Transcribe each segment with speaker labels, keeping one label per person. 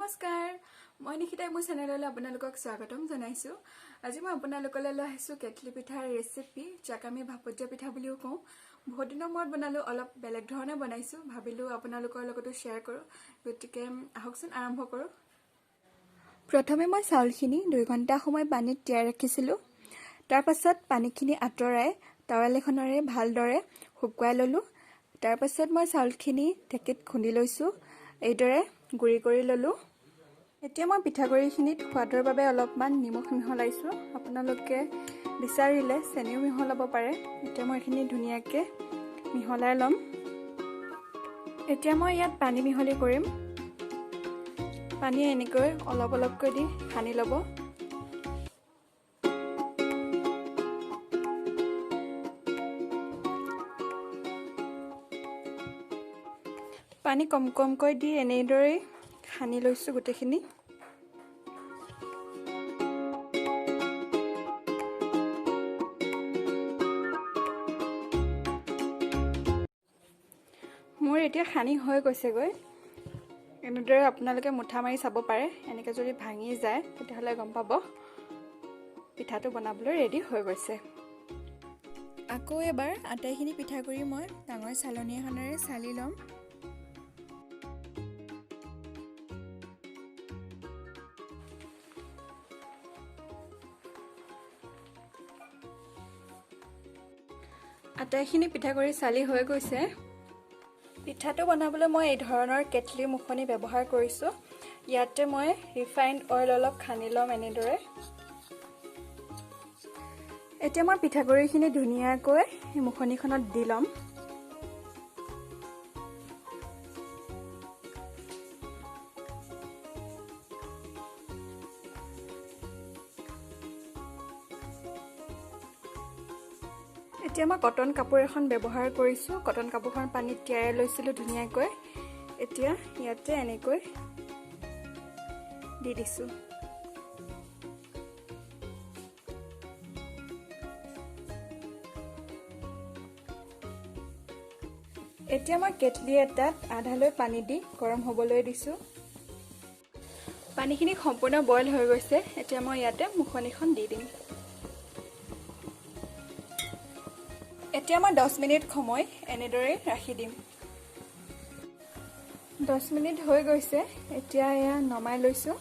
Speaker 1: নমস্কাৰ, মই নিশিতাই মোৰ চেনেললৈ আপোনালোকক স্বাগতম জনাইছোঁ। আজি মই আপোনালোকলৈ লৈ আহিছোঁ কেটলি পিঠাৰ ৰেচিপি, যাক আমি ভাপত দিয়া পিঠা বুলিও কওঁ। বহুত দিনৰ মূৰত বনালোঁ, অলপ বেলেগ ধৰণে বনাইছোঁ, ভাবিলোঁ আপোনালোকৰ লগতো শ্বেয়াৰ কৰোঁ। গতিকে আহকচোন আৰম্ভ কৰোঁ। প্ৰথমে মই চাউলখিনি 2 ঘণ্টা সময় পানীত তিয়াই ৰাখিছিলোঁ। তাৰপাছত পানীখিনি আঁতৰাই টাৱেল এখনেৰে ভালদৰে শুকুৱাই ল'লোঁ। তাৰপাছত মই চাউলখিনি ঢেঁকীত খুন্দি লৈছোঁ, এইদৰে গুড়ি কৰি ল'লোঁ। এতিয়া মই পিঠাগুড়িখিনিত সোৱাদৰ বাবে অলপমান নিমখ মিহলাইছোঁ, আপোনালোকে বিচাৰিলে চেনিও মিহলাব পাৰে। এতিয়া মই এইখিনি ধুনীয়াকৈ মিহলাই ল'ম। এতিয়া মই ইয়াত পানী মিহলি কৰিম। পানী এনেকৈ অলপ অলপকৈ দি সানি ল'ব। পানী কম কমকৈ দি এনেদৰেই সানি লৈছোঁ গোটেইখিনি। মোৰ এতিয়া সানি হৈ গৈছেগৈ। এনেদৰে আপোনালোকে মুঠা মাৰি চাব পাৰে, এনেকৈ যদি ভাঙি যায় তেতিয়াহ'লে গম পাব পিঠাটো বনাবলৈ ৰেডি হৈ গৈছে। আকৌ এবাৰ আটাইখিনি পিঠাগুড়ি মই ডাঙৰ চালনী এখনেৰে চালি ল'ম। আটাইখিনি পিঠাগুড়ি চালি হৈ গৈছে। পিঠাটো বনাবলৈ মই এই ধৰণৰ কেটলি মুখনি ব্যৱহাৰ কৰিছোঁ। ইয়াতে মই ৰিফাইণ্ড অইল অলপ সানি ল'ম এনেদৰে। এতিয়া মই পিঠাগুড়িখিনি ধুনীয়াকৈ মুখনিখনত দি ল'ম। এতিয়া মই কটন কাপোৰ এখন ব্যৱহাৰ কৰিছোঁ। কটন কাপোৰখন পানীত তিয়াই লৈছিলোঁ ধুনীয়াকৈ। এতিয়া ইয়াতে এনেকৈ দি দিছোঁ। এতিয়া মই কেটলি এটাত আধালৈ পানী দি গৰম হ'বলৈ দিছোঁ। পানীখিনি সম্পূৰ্ণ বইল হৈ গৈছে। এতিয়া মই ইয়াতে মুখনিখন দি দিম। এতিয়া মই 10 মিনিট সময় এনেদৰেই ৰাখি দিম। 10 মিনিট হৈ গৈছে। এতিয়া এয়া নমাই লৈছোঁ।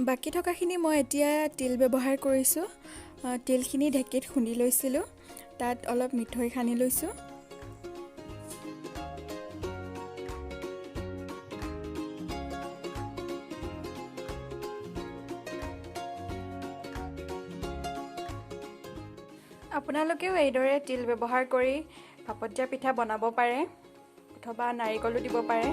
Speaker 1: বাকী থকাখিনি মই এতিয়া তিল ব্যৱহাৰ কৰিছোঁ। তিলখিনি ঢেঁকীত খুন্দি লৈছিলোঁ, তাত অলপ মিঠৈ সানি লৈছোঁ। আপোনালোকেও এইদৰে তিল ব্যৱহাৰ কৰি ভাপত দিয়া পিঠা বনাব পাৰে অথবা নাৰিকলো দিব পাৰে।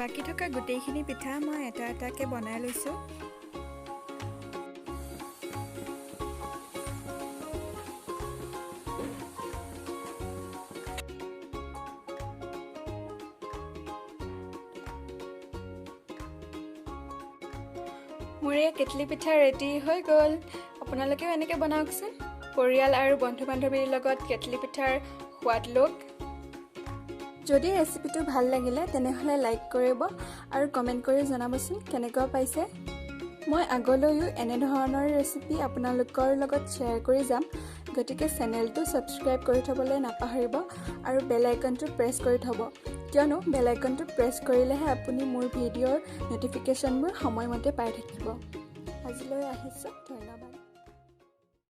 Speaker 1: বাকী থকা গোটেইখিনি পিঠা মই এটা এটাকৈ বনাই লৈছোঁ। মোৰ এই কেটলি পিঠা ৰেডি হৈ গ'ল। আপোনালোকেও এনেকৈ বনাওকচোন। পৰিয়াল আৰু বন্ধু বান্ধৱীৰ লগত কেটলি পিঠাৰ সোৱাদ লওক। যদি ৰেচিপিটো ভাল লাগিলে তেনেহ'লে লাইক কৰিব আৰু কমেণ্ট কৰি জনাবচোন কেনেকুৱা পাইছে। মই আগলৈও এনেধৰণৰ ৰেচিপি আপোনালোকৰ লগত শ্বেয়াৰ কৰি যাম, গতিকে চেনেলটো ছাবস্ক্ৰাইব কৰি থ'বলৈ নাপাহৰিব আৰু বেল আইকনটো প্ৰেছ কৰি থ'ব, কিয়নো বেল আইকনটো প্ৰেছ কৰিলেহে আপুনি মোৰ ভিডিঅ'ৰ ন'টিফিকেশ্যনবোৰ সময়মতে পাই থাকিব। আজিলৈ আহিছোঁ, ধন্যবাদ।